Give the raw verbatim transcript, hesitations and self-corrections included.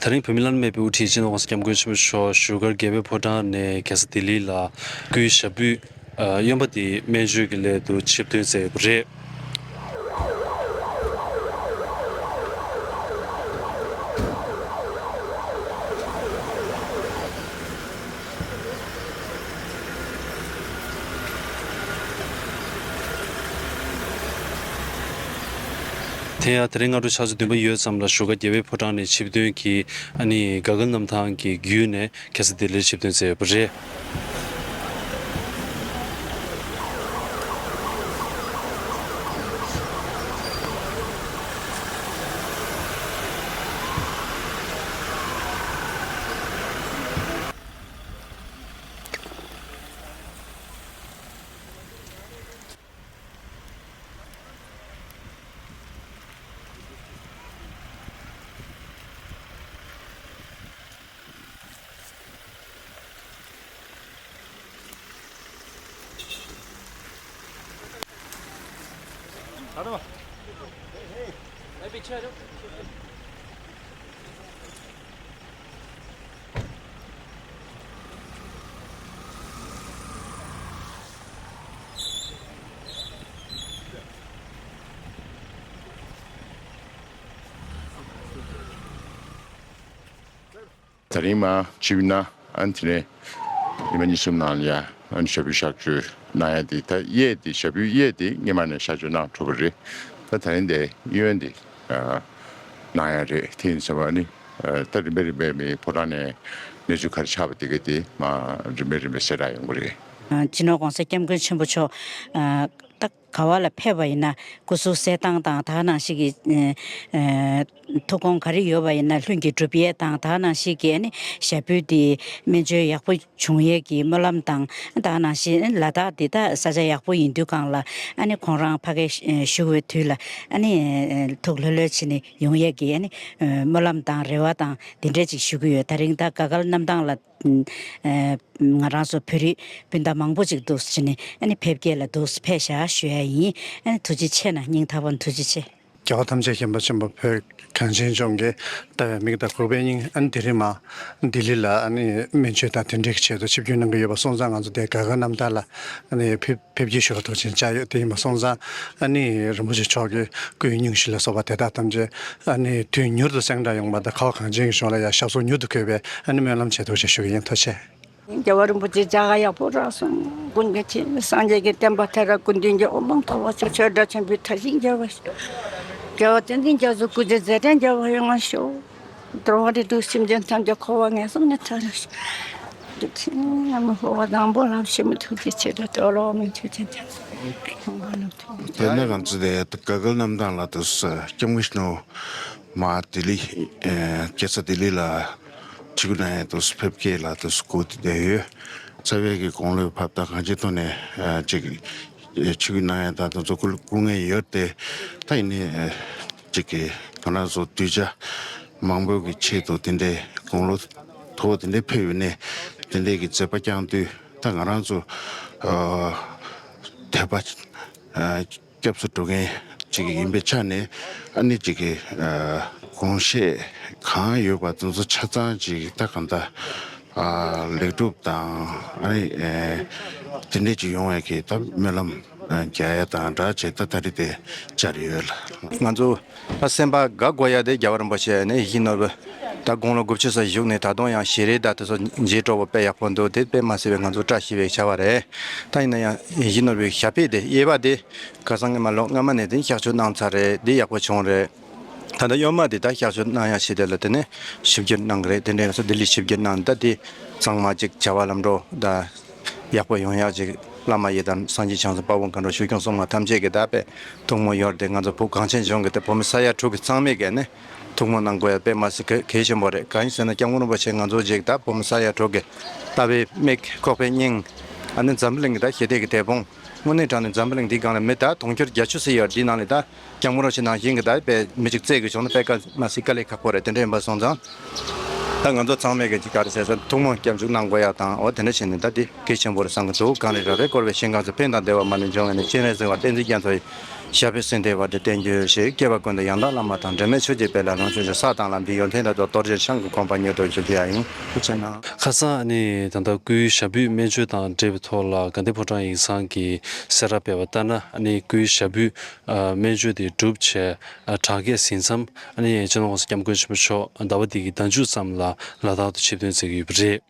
ད་རིང་བོད་མི་བླ་ན་མེད་པའི་དབུ་ཁྲིད་སྤྱི་ནོར་༸གོང་ས་༸སྐྱབས་མགོན་ཆེན་པོ་མཆོག་བཞུགས་སྒར་རྒྱལ་བའི་ཕོ་བྲང་ནས་རྒྱལ་ས་ལྡི་ལི་ལ་སྐུའི་ཞབས་པུས་ཨ་གཡོན་པ་དེ་སྨན་བཅོས་ཀྱི་སླད་དུ་ཆིབས་ཐོན་མཛད་ཡོད་པ་རེད། དེ་ཡང་དེ་རིང་སྔ་དྲོ་ཆུ་ཚོད་བདུན་པ་ཡོལ་ཙམ་ལ་བཞུགས་སྒར་རྒྱལ་བའི་ཕོ་བྲང་ནས་ཆིབས་ཐོན་གྱིས་ཨ་ནི་ག་གཱལ་གནམ་ཐང་གི་བརྒྱུད་ནས་རྒྱལ་ས་ལྡི་ལིར་ཆིབས་ཐོན་མཛད་ཡོད་པ་རེད། ད་རིང་མ་ཆིབས་ན་ཨན་དེ་ནས་ཉི་མ་གཉིས་གསུམ་ནང་ལ་ཡ་ཨན་ཞབས་པུས་གཤག་བཅོས་གནང་ཡ་དེ་ད་གཡས་དེ་ཞབས་པུས་གཡས་དེ་སྔོན་མ་ནས་གཤག་བཅོས་གནང་གྲུབ་པ་རེད། ད་ད་རིང་དེ་གཡོན་དེ་གནང་ཡ་རེད། དེ་ཡིན་ཙང་མ་ནི་ད་རིམ་པས་རིམ་པས་མི་ཕོ་བྲང་ནས་གནས་ཚུལ་ག་རེ་ཆགས་པ་དེ་ག་དེ་མ་རིམ་པས་རིམ་པས་གསལ་བསྒྲགས་ཡོང་གི་རེད། སྤྱི་ནོར་༸གོང་ས་༸སྐྱབས་མགོན་ཆེན་པོ་མཆོག་ད་ག་བ་ལ་ཕེབས་པ་ཡིན་ན་སྐུ་གཟུགས་གསལ་ཐང་དང་ད་ག་ནང་བཞིན་གྱི་ཨ་ཨ་ཐུགས་དགོངས་ག་རེ་ཡོད་པ་ཡིན་ན་ལྷུན་གྱིས་གྲུབ་ཡས་དང་ད་ག་ནང་བཞིན་གྱི་ཨ་ནི་ཞབས་པུས་དེ་སྨན་བཅོས་ཡག་པོ་བྱུང་ཡས་ཀྱི་སྨོན་ལམ་དང་ད་ག་ནང་བཞིན་ལ་དྭགས་དེ་ད་ས་ཆ་ཡག་པོ་ཡིན་དུས་སྒང་ལ་ཨ་ནི་ཁོང་རང་ཕ་གིར་བཞུགས་པའི་དུས་ལ་ཨ་ནི་ཐུགས་ལྷོད་ལྷོད་བྱས་ནས་ཡོང་ཡས་ཀྱི་ཨ་ནི་སྨོན་ལམ་དང་རེ་བ་དང་དེ་འདྲས་ཅིག་ཞུ་གི་ཡོད། ད་རིང་ད་ག་གཱལ་གནམ་ཐང་ལ། ང་རང་ཚོ་བོད་རིགས་སྤུན་ཟླ་མང་པོ་ཅིག་འདུག་སེ་བྱས་ནས་ཨ་ནི་ཕེབས་སྐྱེལ་ལ་འདུག་སེ་ཕེབས་ཤག་ཞུ་ཡ་ཡིན། ཨ་ནི་ཐུགས་རྗེ་ཆེ་གནང་། སྙིང་ཐག་པ་ནས་ཐུགས་རྗེ་ཆེ། རྒྱལ་བ་ཐམས་ཅད་མཁྱེན་པ་ཆེན་པོ་བོད་གངས་ཅན་ལྗོངས་ཀྱི་ལྟ་བའི་མིག་དང་གུས་པའི་སྙིང་། ཨ་ནི་དེ་རིང་མ་ལྡི་ལི་ལ་ཨ་ནི་སྨན་བཅོས་དང་དེ་འབྲེལ་གྱི་ཆེད་དུ་ཆིབས་བསྒྱུར་གནང་གི་ཡོད་པ་སོང་ཙང་ང་ཚོ་དེ་ག་གཱལ་གནམ་ཐང་ལ་ཨ་ནི་ཕེབས་ཕེབས་སྐྱེལ་ཞུ་བར་ཐུགས་རྗེ་ཆེ་བཅར་ཡོད། དེ་ཡིན་པ་སོང་ཙང་ཨ་ནི་རིན་པོ་ཆེ་མཆོག་གི་སྐུའི་སྙུང་གཞི་ལ་སོགས་པ་དེ་དག་ཐམས་ཅད་ཨ་ནི་དུས་མྱུར་དུ་སེང་དྲག་ཡོང་བ་དང་ཁ་བ་གངས་ཅན་གྱི་ལྗོངས་ལ་ཡང་ཞབས་སོར་མྱུར་དུ་འཁོད་པའི་ཨ་ནི་སྨོན་ལམ་ཆེད་དུ་ཞུ་གི་ཡིན། ཐུགས་རྗེ་ཆེ། རྒྱལ་བ་རིན་པོ་ཆེ་མཇལ་ཁ་ཡག་པོ་རག་སོང་། ཀུན་དགའ་ཆེ་སངས་རྒྱས་ཀྱི་བསྟན་པ་མཐའ་ཡས་དགོན་སྡེ་གི་དབུ་འཕང་མཐོ་བ་ཤོག་ཆོས་སྒྲ་ཆེན་པོའི་དར་ཞིང་རྒྱས་པ་ཤོག་རྒྱལ་བ་བསྟན་འཛིན་རྒྱ་མཚོ་སྐུ་ཚེ་མཛད་བྲན་རྒྱས་པ་ཡོང་བ་ཤོག་འགྲོ་བ་རིགས་དྲུག་སེམས་ཅན་ཐམས་ཅད་འཁོར་བ་ངན་སོང་ནས་ཐར་ཤོག་ཡ་མ་ཧོ་བ་དང་པོ་ལ་ཕྱི་མི་ཐུགས་རྗེ་ཆེ། ད་ལོ་མི་ཐུགས་རྗེ་ཆེ། དཔེར་ན་ང་ཚོ་དེ་ག་གཱལ་གནམ་ཐང་ལ་དུ་སྐྱབས་མགོན་ཆེན་པོ་མ་ལྡི་ལི་རྒྱལ་ས་ལྡི་ལི་ལ་ཆིབས་བསྒྱུར་གནང་ཡས་དུ་ཕེབས་སྐྱེལ་ལ་དུ་སྒུག་བསྡད་ཡོད། རྩ་བའི་གི་དགུང་ལོ་བབ་ད་གང་ཅིའི་ཐོག་ནས་ཅིག་ཆིབས་བསྒྱུར་གནང་ཡས་དང་དུ་ཚོ་སྐུ་སྐུ་ངལ་ཡོད་དེ། ད་ཡིན་ནའི་ཅིག་གི་ང་རང་ཚོ་གདུལ་བྱ་མང་པོ་གི་ཆེད་དུ་དེ་འདྲའི་དགུང་ལོ་མཐོ་བོ་དེ་འདྲའི་ཕེབས་ཡོད་ནས་དེ་འདྲའི་གི་མཛད་པ་བསྐྱངས་དུས་ད་ང་རང་ཚོ་དད་པ། སྐྱབས་སུ་འགྲོ་མཁན་ཅིག་ཡིན་པའི་ཆ་ནས་ཨ་ནི་ཅིག་གི་ཨ་དགོངས་བཞེད་གང་ཡོད་པ་དེ་ཚོ་ཆ་ཚང་ཅིག་ད་གང་ལྟར་ཨ་ལེགས་གྲུབ་དང་ཨ་ནི་ཨེ་དེ་འདྲས་ཅིག་ཡོང་བའི་གི་ད་སྨོན་ལམ་ཨ་རྒྱག་ཡ་དང་སྦྲགས་བྱས་ད་ད་རེས་དེ་བཅར་ཡོད་ལ། ང་ཚོ་ད་སེམས་པ་དགའ་དགོས་ཡ་དེ་རྒྱལ་བ་རིན་པོ་ཆེ་ནས་ཡིད་བཞིན་ནོར་བུ་ད་དགུང་ལོ་དགུ་བཅུ་ཙམ་བཞུགས་ནས་ད་དུང་ཡང་ཞལ་རས་ད་དེ་ཚོ་མཇལ་སྤྲོ་བོ་དཔེ་ཡག་པོ་འདུག་དེ་དཔེ་མ་སྲིད་པའི་ང་ཚོ་བཀྲ་ཤིས་པའི་བྱ་བ་རེད། ད་ཡིན་ན་ཡང་ཡིད་བཞིན་ནོར་བུའི་ཞབས་པད་དེ་གཡས་པ་དེ། ཁ་སང་གི་མ་ལོ་སྔ་མ་ནས་དེ་གཤག་བཅོས་གནང་ཚར་རེད། འདི་ཡག་པོ་བྱུང་རེད། ད་ལྟ་གཡོན་མ་དེ་ད་གཤག་བཅོས་གནང་ཡ་ཞིག་དེ་ལ་དེ་ནས་ཞིབ་བསྒྱུར་གནང་གི་རེད། དེ་འདྲ་ཡིན་ཙང་ལྡི་ལི་ཞིབ་བསྒྱུར་གནང་ད་དེ་ཚང་མ་ཅིག་བྱ་བ་ལམ་འགྲོ་ད་ཡག་པོ་ཡོང་ཡ་ཅིག་བླ་མ་ཡི་དམ་སངས་རྒྱས་བྱང་སེམས་དཔའ་བོ་མཁའ་འགྲོ་ཆོས་སྐྱོང་སྲུང་མ་ཐམས་ཅད་ཀྱི་ད་དཔེ་ཐུགས་སྨོན་ཡོད་རེད། ང་ཚོ་བོད་གངས་ཅན་ལྗོངས་ཀྱི་དེ་བོད་མི་ས་ཡ་དྲུག་གི་ཚང་མས་གི་ནས་ཐུགས་སྨོན་གནང་དགོས་ཡ་དཔེ་མ་སྲིད་གལ་གལ་ཆེན་པོ་རེད། གང་ཡིན་ཟེར་ན་སྐྱབས་མགོན་རིན་པོ་ཆེ་ང་ཚོ་ཅིག་ད་བོད་མི་ས་ཡ་དྲུག་གི་ལྟ་བའི་མིག་ཁོག་པའི་སྙིང་ཨ་ནི་འཛམ་བུ་གླིང་གི་ད་ཞི་བདེ་གི་དེད་དཔོན། དངོས་གནས་དྲང་གནས་འཛམ་བུ་གླིང་འདིའི་སྒང་ལ་མི་ད་དུང་ཕྱུར་བརྒྱད་ཅུ་ཙམ་ཡོད། འདིའི་ནང་ལ་ད་སྐྱབས་མགོན་རིན་པོ་ཆེ་ནང་བཞིན་གྱི་ད་དཔེ་མི་གཅིག་བཙལ་དགོས་བྱུང་ན་དཔེ་དཀའ་མ་སྲིད་དཀའ་ལས་ཁག་པོ་རེད། དེ་འདྲ་ཡིན་པ་སོང་ཙང་ད་ང་ཚོ་ཚང་མས་གི་ཅིག་ག་རེ་ཟེར་ཟེར་ཐུགས་སྨོན་སྐྱབས་འཇུག་གནང་དགོས་ཡག་དང་འོ་དེ་འདྲ་བྱས་ནས་ད་དེ་གལ་ཆེན་པོ་རེད་བསམ་གི་འདུག་གངས་རི་རབ་རིབ་བསྐོར་བའི་ཞིང་ཁམས་སུ། ཕན་དང་བདེ་བ་མ་ལུས་འབྱུང་བའི་གནས། སྤྱན་རས་གཟིགས་དབང་བསྟན་འཛིན་རྒྱ་མཚོ་ཡི། ཞབས་པད་བརྟན་པ་དེ་བརྟན་གྱུར་ཅིག་སྐྱེ་བ་ཀུན་ཏུ་ཡང་དག་བླ་མ་དང་། འབྲལ་མེད་ཆོས་ཀྱི་དཔལ་ལ་ལོངས་སྤྱོད་ཅིག་ས་དང་ལམ་གྱི་ཡོན་ཏན་རབ་ཏུ་རྟོགས་ཕྱིར་ཤངས་ཀྱི་གོ་འཕང་མྱུར་དུ་ཞུ་རྒྱུ་ཡིན། ཐུགས་རྗེ་གནང་། ཁ་སང་ཨ་ནི་ད་ལྟ་སྐུའི་ཞབས་པུས་སྨན་བཅོས་དང་འབྲེལ་བའི་ཐོག་ལ་དགའ་ལྡན་ཕོ་བྲང་ཡིག་ཚང་གིས་གསལ་བསྒྲགས་སྤེལ་བ་ལྟར་ན། ཨ་ནི་སྐུའི་ཞབས་པུས་ཨ་སྨན་བཅོས་དེ་གྲུབ་བྱས། ཨ་དྲག་སྐྱེད་ཟིན་མཚམས་ཨ་ནི་སྤྱི་ནོར་༸གོང་ས་༸སྐྱབས་མགོན་ཆེན་པོ་མཆོག་ཟླ་བ་འདི་གི་ཟླ་མཇུག་ཙམ་ལ་ལ་དྭགས་དུ་ཆིབས་ཐོན་མཛད་ཀྱི་ཡོད་པ་རེད།